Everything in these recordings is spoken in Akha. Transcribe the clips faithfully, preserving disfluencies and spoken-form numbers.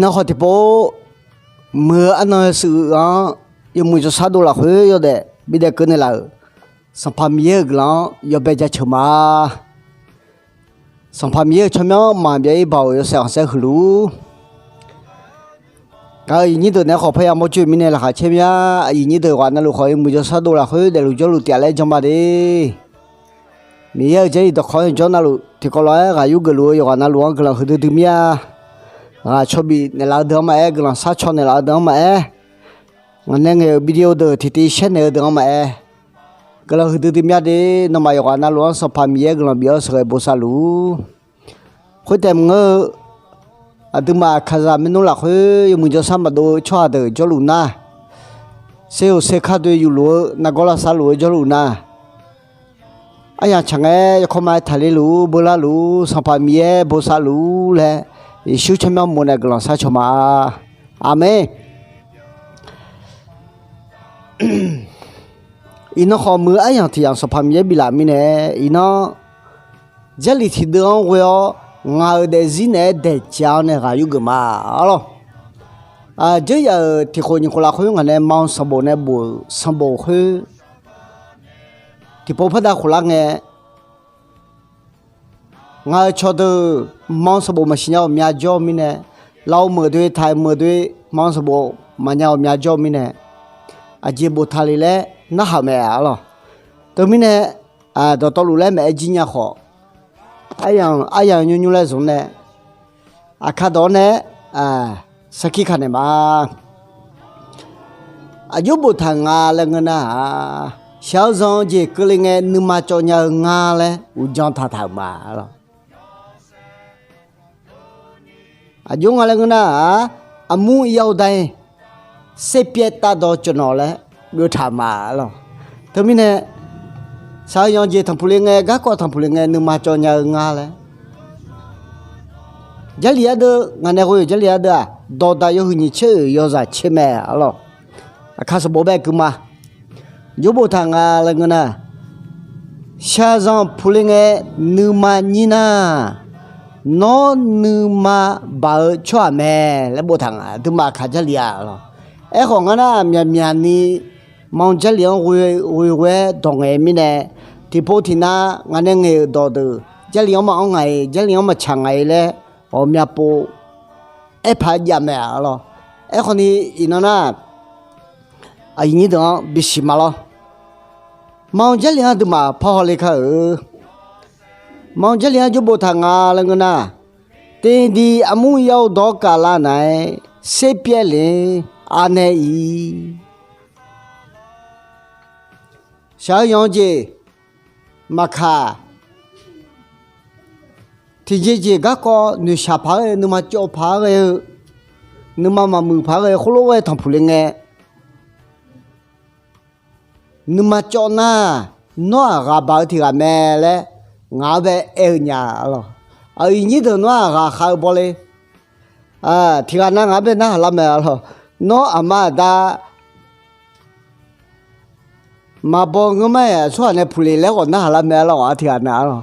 Nar khawf tiqpov, muiq-eu arnan yawshuif-anr yawmuiq jawrshar dov lafkhoer yawdaef bidaef keuv naeqlaf-euq Sanqpaq Miqyaer-euq guiqlanq-anr yawbae jaceuq ma. Sanqpaq Miqyaer-euq tsawrmyanr maqbyav-ir baoq yawshaef khanqsaer huiq luf-ur. Gaq-euq aqyuif nyir deuq naeq-aer khawf parya mawrcoer-eu mirnae laqkhaq caer mya. Aqyuif nyir deuq yawqghaq navluf khawf yawmuiq jawrshar dov lafkhoer daefluf jawrluf taef-a laer jan ma de. Miqyaer-euq Jarlif dawqkawq-anr jawr navluf tiqkawv lof-aer ghaq yur geufluf-eu yawqghaq navluf-anr guiqlanq huiqdui dui mir-a. Ghaq cawbif naeqlaf-eu deuq-anr maqaer, guiqlanq sharcaw naeqlaf-eu deuq-anr maqaer, ngaq nae ngaeq-euq video deuq tiqtiv shaer naeq-eu deuq-anr maqaer, guiqlanq huiqdui dui mir-a de. Nawmaf yawqghaq navluf-anr Sanqpaq Miqyaer guiqlanq bif-awr sheuqghae bosav luf-ur. Khoertaef maqngeur-eu, aqduimaf aqkaqzaq maernmr lafkhoer yawmuiq jawrshar maqdov-eu tsawrhaq deuq jawrluf nar, serghoq serkar doe yufluf-eu nargawr lavsav luf-eu jawrluf nar, aryamq tsaq ngae yawkawr ma-aer taqler luf-ur, beular luf-ur, Sanqpaq Miqyaer bosav luf-ur laer, Yeqsur tsawrmyanr mof nae guiqlanq sharcaw ma. Aqmeq. Iqnan khawf muiq-eu aryamq tiq yamq Sanqpaq Miqyaer biflaf mirnae, iqnan Jarlif tiqdeuv-anr ghoe-awr ngaq-euq daefzir naeq-aer daeqcaev-awr nae ghaq yur geuf ma, arlawr. Dzeur yaf-euq tiq khof nyiq khof lafkhoer ngaq nae ma-eu sanqbof nae bof-euq sanqbof khoer tiqpov pardav khof lar ngae, ngaq-euq cawqdeuq ma-eu sanqbof maqsiq nya-euq mya jawr-eu mirnae, lafov meuq doe, taiq meuq doe, ma-eu sanqbof maqnya-euq mya jawr-eu mirnae, aqjeq boftaq le laer narhaq-euq mae, arlawr. Teumirnae, dawqtawvluf laer maeq-aer jir nya khawf, aryamq nymr nymr laer zmq nae, aqkar dawq-awr nae sarkir ka naeq ma. Aqjox boftaq nga laer ngeur nar-aq, shaq-eu zanq-eu jeq keuvle ngae nuima cawv nya-eu nga laer uqdzan taqtaq-euq ma, arlawr. Aqjox nga laer ngeur nar-aq, armur ir-awr dar-ir serpyaev tavdawv cawv nawq laer geuvtaq ma, arlawr. Teumirnae, shaq-eu zanq-eu jeq tanqpuq le ngae, garkawv tanqpuq le ngae nuima cawv nya-eu nga laer. Jarlif ardeuv, ngaq nae ghoe-euq Jarlif ardeuv-aq, dawqdaq yawhuiq nyiq caer-euq yawzaq caer mae, arlawr. Aqkar sanqbof bae keuv ma. Aqjox boftaq nga laer ngeur nar, shaq-eu zanq puq le ngae nuima nyir nar, nawr nuima baq-eu tsawrhaq mae laer boftaq nga, aqduimaf aqkaq Jarlif-a, arlawr. Aerkhawf ngar nar myaqmyaq ni ma-eu Jarlif-anr ghoe ghoe-aer dawq ngaeq-eu mirnae, tiqpov tiqnav ngaq nae ngaeq-euq dawqdeuq Jarlif-anr maqanr ngaq-iq, Jarlif-anr maqtsaq ngaq-iq laer ghawqmya pov aerpaq jav mae, arlawr. Aerkhawf ni iqnan nar, aqyuif nyir deuq-anr bisiq ma lawr. Ma-eu Jarlif-anr aqduimaf parhaw le kar-euq. Ma-eu Jarlif-anr aqjox boftaq nga laer ngeur nar, tevdui armur ir-awr dawr kaf lar naeq-aer serpyaev le-a nae iq. Shaq-eu zanq-eu jeq maqkaq, tiqjeq jeq garkawv noeqshaq paq-aer ghae-eu, nuima cawv paq-aer ghae-eu, nuima maqmuiq paq-aer ghae-eu khoerlof ghae tanqpuq le ngae, nuima cawv nar, nawr-aq ghaq baq-eu tiq ghaq mae laer ngaq-anr bae aer-eu nya, arlawr. Aqyuif nyir deuq nawr-aq ghaqkhav-eu bawle. Tiq ghaq nav ngaq-anr bae narhaq lar mae, arlawr. Nawr aqma aqda maqbaw ngeur mar-aer aqsurghaq nae puq le laer ghawq narhaq lar mae, arlawr. Aq tiq ghaq nav, arlawr.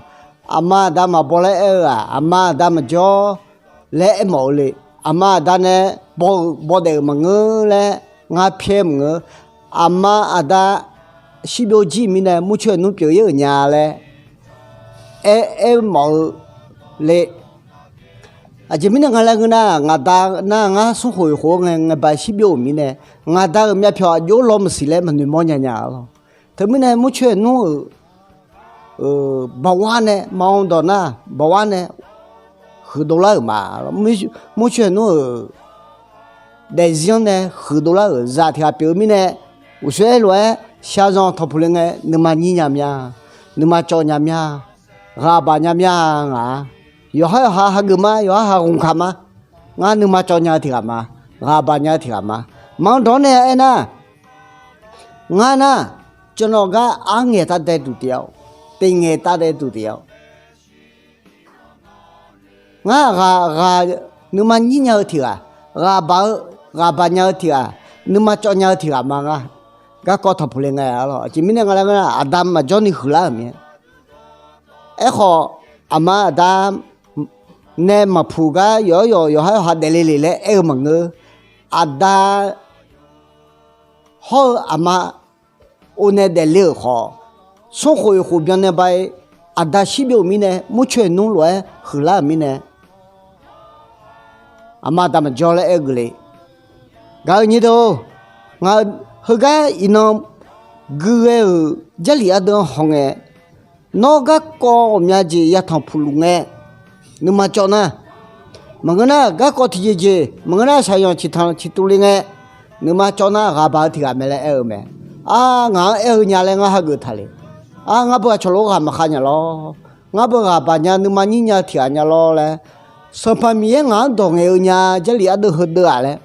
Aqma aqda maqbaw laer aer-eu-aq, aqma aqda maqjawr laer aermawf-eu le. Aqma aqda nae baw-euq bawdaef-euq maqngeur laer ngar pyaer maqngeur. Aqma aqda shirbyov jir mirnae murcoer nmr pyeuf-ir-euq nya laer aer, aermawf-eu le. Aqjeq mirnae nga laer ngeur nar, ngaqda nar ngar smrkhof khof-eu ngae ngae ba shirbyov-euq mirnae, ngaqda-euq myavpyawq aqjox law maqsiq laer maqnoeq mawr nya nya, arlawr. Teumirnae murcoer nmr-euq bawar nae ma-eu dawq nar, bawar nae huiqdov lar-euq ma. Murcoer nmr-euq daefzir-anr nae huiqdov lar-euq zaq tiq ghaq pyeuf-eu mirnae, uqshoe aerlof-aer shaqzanq tanqpuq le ngae nuima nyir nya mya, nuima cawv nya mya, ghaq baq nya mya nga. Yawqhar yawqha hageuf ma, yawqhar ha ghmq kaq ma. Ngar nuima cawv nya-eu tiq ghaq ma, ghaq baq nya-eu tiq ghaq ma. Ma-anr dawq-anr nae aernar, ngar nar, cawv nawq gar arngaeq tavdae duq taef-awr, teqngaeq tavdae duq taef-awr, ngar ghaq ghaq nuima nyir nya-eu tiq ghaq, ghaq baq-eu, ghaq baq nya-eu tiq ghaq, nuima cawv nya-eu tiq ghaq ma ngar. Garkawv tanqpuq le ngae, arlawr. Aqjeq mirnae nga laer ngeur nar, aqda maqjawr ni huiqlar-euq mir-a. Aerkhawf, aqma aqda nae maqpuq gar yawqhar yawq yawqhar yawqha daefle le laer aer-eu maqngeur. Aqda hawr-eu aqma or nae daefle-euq khawf, smrkhof oeq khof byannae ba-ir, aqda shirbyov-euq mirnae, murcoeq nmr lof-aer huiqlar-euq mirnae, aqma aqda maqjawr laer aer-eu geuf le. Gaq-euq nyir deuq-or, ngaq heugar iqnan gui ghae-euq Jarlif ardeuv-anr hawngae, nawr garkawv ghawqmya jeq yatanq puq luf ngae, nuima cawv nar, maqngeur nar garkawv tiqjeq jeq, maqngeur nar shaqzanq ciqtanq ciqtuv le ngae, nuima cawv nar ghaq baq-eu tiq ghaq mae laer aer-eu mae. Ar, ngaq-anr aer-eu nya laer ngar hageuf taq le. Ar, ngar beu aqcawq lof-aer ghaq maqkhav nya lawr. Ngar beu ghaq baq nya, nuima nyir nya-eu tiq ghaq nya lawr laer, Sanqpaq Miqyaer ngaq-anr dawq ngaeq-eu nya, Jarlif ardeuv heudeuv-aq laer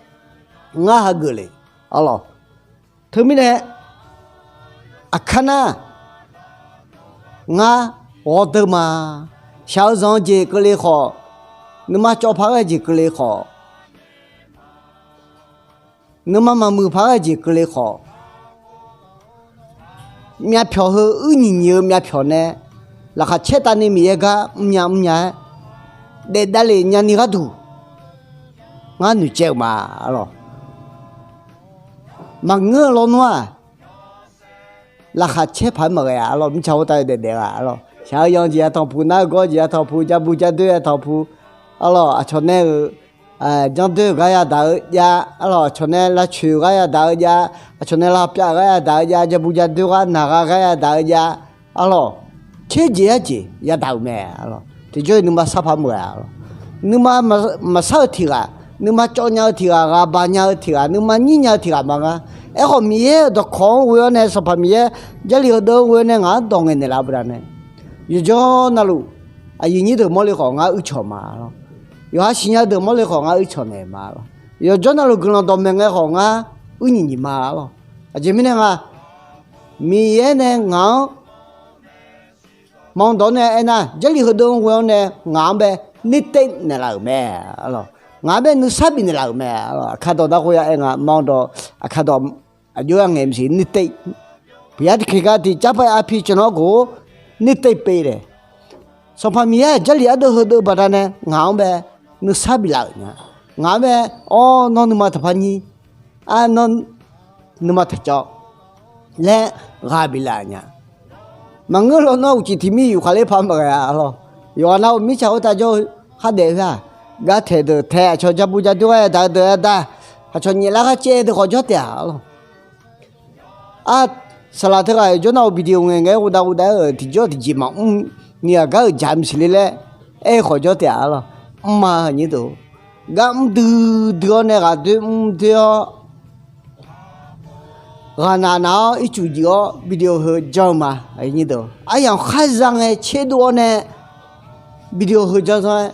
ngar hageuf le. Arlawq, teumirnae aqkar nar, ngar ghawrdeuv ma. Shaq-eu zanq-eu jeq keuvle khawf, nuima cawv paq-aer jeq keuvle khawf, nuima maqmuiq paq-aer jeq keuvle khawf, myavpyawq heu uir nyiq nyiq-eu myavpyawq nae laqkhaq caer tavni Miqyaer gar mrnya mrnya-aer daef davlef nyani gharduq ngar noeqcaev-euq ma. Arlawq, maqngeur-eu lawnmr-aq, laqkhaq caer paq-aer maqghae-a. Arlawq, mirtsaq khoertav-eu daef daef-a. Arlawq, shaq-eu zanq jeq yatanq puq, nar-eu gawr jeq yatanq puq, ja bu ja doer yatanq puq, arlawq, aqcawq nae-euq janr doer-euq gar yadaq-eu jav, arlawq, aqcawq nae lavcoeq-eu gar yadaq-eu jav, aqcawq nae lavpyav-eu gar yadaq-eu jav, ja bu ja doer gar naq gha gar yadaq-eu jav, arlawq, caer jeq yar jeq yadaq-euq mae. Arlawq, tiqjawr-iq nuima sar paq meuq-a. Arlawq, nuima maqsar-eu tiq ghaq, nuima cawv nya-eu tiq ghaq, ghaq baq nya-eu tiq ghaq, nuima nyir nya-eu tiq ghaq ma ngar. Aerkhawf, Miqyaer-euq dawqkawq-anr ghoe-awr nae, Sanqpaq Miqyaer Jarlif heudeuv-anr ghoe-awr nae ngaq-anr dawq ngaeq naeqlaf-eu baqdanae, yawqjawr navluf, aqyuif nyir deuq mawrle khawf ngar uircawq ma. Arlawq, yawqha siqnya deuq mawrle khawf ngar uircawq naeq ma. Arlawq, yawqjawr navluf guiqlanq dawqmaeq ngae khawf ngar uir nyiq nyiq ma. Arlawq, aqjeq mirnae nga, Miqyaer nae ngaq-anr manq dawq-awr nae aernar, Jarlif heudeuv-anr ghoe-awr nae ngaq-anr bae nuitev naeqlaf-euq mae. Arlawq, ngaq-anr bae nuisar bifnaeq laf-euq mae. Arlawq, aqkar dawq darkhof ya aer nga, manq dawq, aqkar dawq aqjox-aer ngaeq maqsiq nuitev. Puqyar tiqkhiq gar tiq car pav arpi cawq nawr gor nuitev pov le. Sanqpaq Miqyaer-aq Jarlif ardeuv heudeuv baqdanae ngaq-anr bae nuisar biflaf-euq nya. Ngaq-anr bae, awr, nawr nuima taqpar nyir, ar, nawr nuima taqcawv laer ghaq biflaf-euq nya. Maqngeur lawnmr-aq, uqcif tiq mir yufkhaq ler paq maqghae-a. Arlawq, yawqghaq nav-euq mirtsaq khoertav jawr-eu khardaef khoer-aq, gartaeq deuq tae, aqcawq ja bu ja doer gar yadaq-eu deuq yadaq, aqcawq nyaef lar khar caev deuq khawf jawr taef-a. Arlawq, ar, saqlaq teughaq jawr nar-euq video ngaeq ngaeq-aer ghofdav ghofdav-aer-euq tiqjawr tiqjeq maqmr ni aqgar-euq jaq maqsiq le laer aer-eu khawf jawr taef-a. Arlawq, mrma-eu nyir deuq, gar mr duidui-awr nae ghaq doer mr doer-awr, ghaqnaq naq-awr ircuf juif-awr video heu janr-eu ma. Aryamq kharza ngae tserdov-awr nae video heu janr zanr-aer,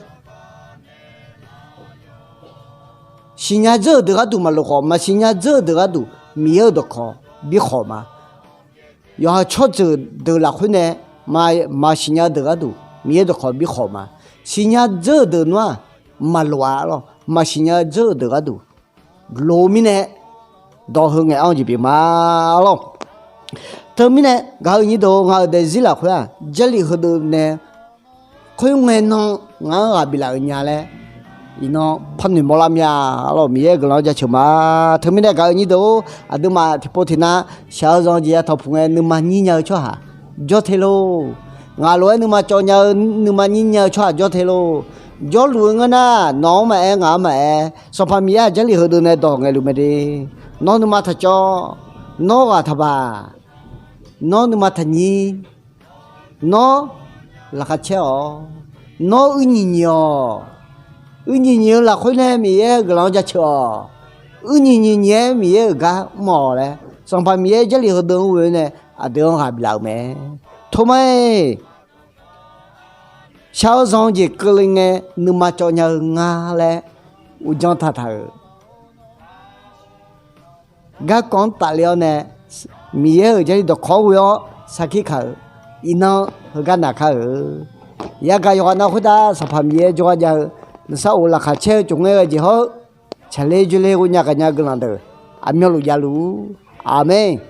siqnya dzeur-euq deuq gharduq maqlof khawf, maqsiqnya dzeur-euq deuq gharduq Miqyaer-euq dawqkawq bikhawf ma. Yawqha tsawrjeuq deuq lafkhoer nae maqsiqnya-eu deuq gharduq Miqyaer dawqkawq bikhawf ma. Siqnya dzeur-euq deuq nar-aq maqlof-a. Arlawq, maqsiqnya dzeur-euq deuq gharduq loq-eu mirnae, dawq heu ngaeq-anr-eu jeq pyeuf ma. Arlawq, teumirnae gaq-eu nyir deuq, ngaq-euq daefzir lafkhoer-aq Jarlif heudeuv nae khoerngae nan ngaq-anr ghaq biflaf-eu nya laer iqnan par noeqmawr lar mya. Arlawq, Miqyaer-euq guiqlanq-anr jaceuq ma. Teumirnae gaq-eu nyir deuq-or, aqduimaf tiqpov tiqnav shaq-eu zanq jeq yatanq puq ngae nuima nyir nya-eu tsawrhaq jawr te lor. Ngaq lof-aer nuima cawv nya-eu, nuima nyir nya-eu tsawrhaq jawr te lor. Jawrluf-eu ngeur nar, nawq-anr maqaer, ngaq-anr maqaer, Sanqpaq Miqyaer-aq Jarlif heudeuv nae dawq ngaeqluf mae de. Nawr nuima taqcawv, nawr ghaq taqbaq, nawr nuima taqnyir, nawr laqkhaq caer-awq, nawr uir nyiq nyiq-awq. Uir nyiq nyiq-eu lafkhoer nae Miqyaer guiqlanq-anr jaceuq-awq. Uir nyiq nyiq nyiq-aer Miqyaer-euq gar mr-awq laer, Sanqpaq Miqyaer Jarlif heudeuv-anr ghoe-awr nae aqdui-anr ghaq biflaf-euq mae. Toma-iq, shaq-eu zanq-eu jeq keuvle ngae nuima cawv nya-eu nga laer uqdzan taqtaq-euq garkawv-anr tafle-awr nae, Miqyaer-euq Jarlif dawqkawq-anr ghoe-awr sarkir kaq-euq iqnan heugar naq kar-euq. Yagaq yawqghaq nav khoertav Sanqpaq Miqyaer jawrgar jav-eu, nuisar of laqkhaq caer-eu cofngaer ghae jeq hawr-eu, tsaqler joerler ghoe nya gaqnya guiqlanq deuq aqmyanluf javluf-ur. Aqmeq.